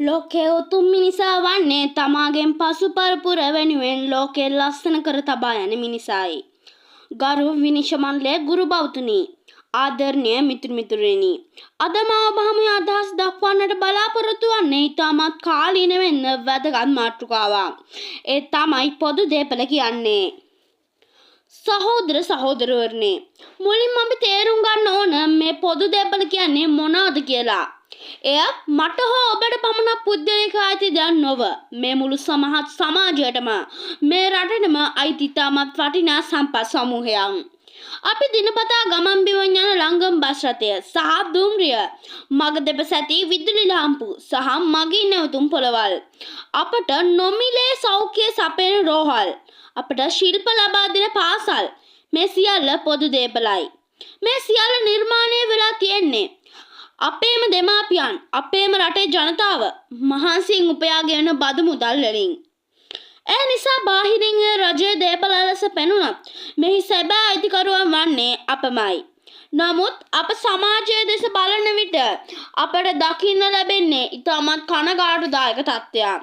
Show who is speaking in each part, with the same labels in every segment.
Speaker 1: ලෝකයේ උතුම් මිනිසා වන්නේ තමාගෙන් පසු පරපුර වෙනුවෙන් ලෝකය ලස්සන කර තබා යන මිනිසායි. ගරු විනිශ්චය මණ්ඩලයේ ගුරු බවතුනි, ආදරණීය මිතුරු මිතුරියනි, අද මා ඔබ හමුවේ අදහස් දක්වන්නට බලාපොරොත්තු වන්නේ ඉතාමත් කාලීන වෙන්න වැදගත් මාතෘකාවක්. ඒ තමයි පොදු දේපල කියන්නේ. සහෝදර සහෝදරවරනි, මුලින්ම අපි තේරුම් ගන්න ඕන මේ පොදු දේපල කියන්නේ මොනවාද කියලා. එය මට හෝ ඔබට පමණක් පුද්ගලික අයිති දෙයක් නොව මේ මුළු සමහත් සමාජයටම මේ රටටම අයිති ඉතාමත් වටිනා සම්පත් සමූහයක්. අපි දිනපතා ගමන් බිමන් යන ලංගම බස් රථය සහ දුම්රිය, මග දෙපස ඇති විදුලි ලාම්පු සහ මගින් නැවතුම් පොළවල්, අපට නොමිලේ සෞඛ්‍ය සපයන රෝහල්, අපට ශිල්ප ලබා දෙන පාසල්, මේ සියල්ල පොදු දේපලයි. මේ සියල්ල නිර්මාණය වෙලා තියෙන්නේ අපේම දෙමාපියන්, අපේම රටේ ජනතාව මහන්සියෙන් උපයාගෙන බදු මුදල් වලින්. ඒ නිසා බාහිරින් එය රජයේ දේපල ලෙස පෙනුනත් මෙහි සැබෑ අයිතිකරුවන් වන්නේ අපමයි. නමුත් අප සමාජය දෙස බලන විට අපට දකින්න ලැබෙන්නේ ඉතාමත් කනගාටුදායක තත්ත්වයක්.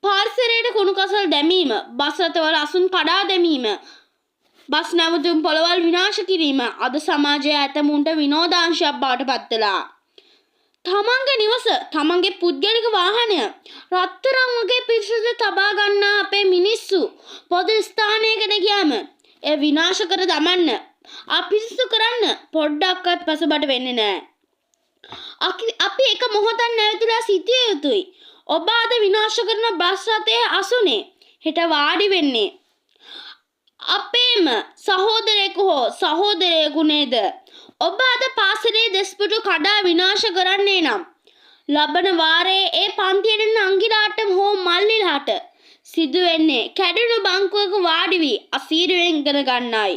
Speaker 1: පරිසරයට කුණු කසල් දැමීම, බස් රථවල අසුන් කඩා දැමීම, බස් නැවතුම් පොළවල් විනාශ කිරීම අද සමාජයේ ඇතමුන්ට විනෝදාංශයක් බවට පත් වෙලා. තමන්ගේ නිවස, තමන්ගේ පුද්ගලික වාහනය රත්තරන් වගේ පිරිසිදු තබා ගන්නා අපේ මිනිස්සු පොදු ස්ථානයකට ගියාම එය විනාශ කර දමන්න, අපිරිසිදු කරන්න පොඩ්ඩක්වත් පසුබට වෙන්නේ නෑ. අපි එක මොහොතක් නැවතිලා සිටිය යුතුයි. ඔබ අද විනාශ කරන බස් රථයේ අසුනේ හෙට වාඩි වෙන්නේ අපේම සහෝදරයෙකු හෝ සහෝදරයෙකු නේද? ඔබ අද පාසලේ දෙස්පුටු කඩා විනාශ කරන්නේ නම් ලබන වාරයේ ඒ පන්තියට නංගිලාට හෝ මල්ලිලාට සිදු වෙන්නේ කැඩුණු බංකුවක වාඩි වී අසීරුවෙන් ඉගෙන ගන්නයි.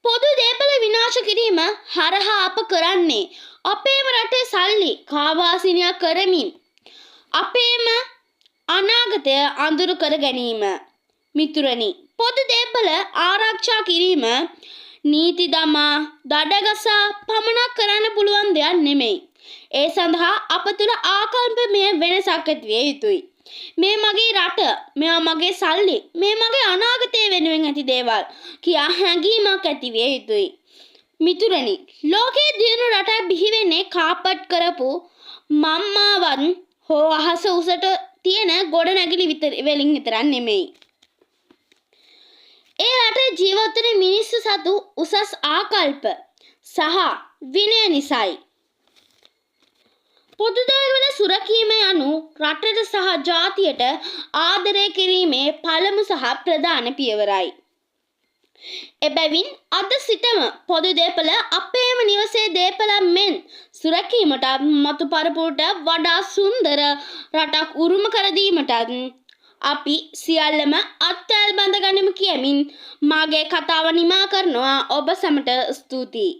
Speaker 1: පොදු දේපල විනාශ කිරීම හරහා අප කරන්නේ අපේම රටේ සල්ලි කාවාසිනියක් කරමින් අපේම අනාගතය අඳුරු කර ගැනීම. මිතුරනි, පොදු දේපල ආරක්ෂා කිරීම නීති දමා දඩගසා පමණක් කරන්න පුළුවන් දෙයක් නෙමෙයි. ඒ සඳහා අප තුළ ආකල්පමය වෙනසක් ඇතිවිය යුතුයි. මේ මගේ රට, මේවා මගේ සල්ලි, මේ මගේ අනාගතය වෙනුවෙන් ඇති දේවල් කියා හැඟීමක් ඇතිවිය යුතුයි. මිතුරනි, ලෝකයේ දියුණු රටක් බිහි වෙන්නේ කාපට් කරපු මම්මාවන් හෝ අහස උසට තියෙන ගොඩනැගිලි වලින් විතරක් නෙමෙයි. ඒ රටේ ජීවත් වෙන මිනිස්සු සතු උසස් ආකල්ප සහ විනය නිසයි. පොදු දේවල සුරකීම යනු රටට සහ ජාතියට ආදරය කිරීමේ පළමු සහ ප්‍රධාන පියවරයි. එබැවින් අද සිටම පොදු දේපල අපේම නිවසේ දේපලක් මෙන් සුරැකීමටත් මතු පරපුරට වඩා සුන්දර රටක් උරුම කර දීමටත් අපි සියල්ලම අත්වැල් බඳ ගනිමු කියමින් මාගේ කතාව නිමා කරනවා. ඔබ සැමට ස්තුතියි.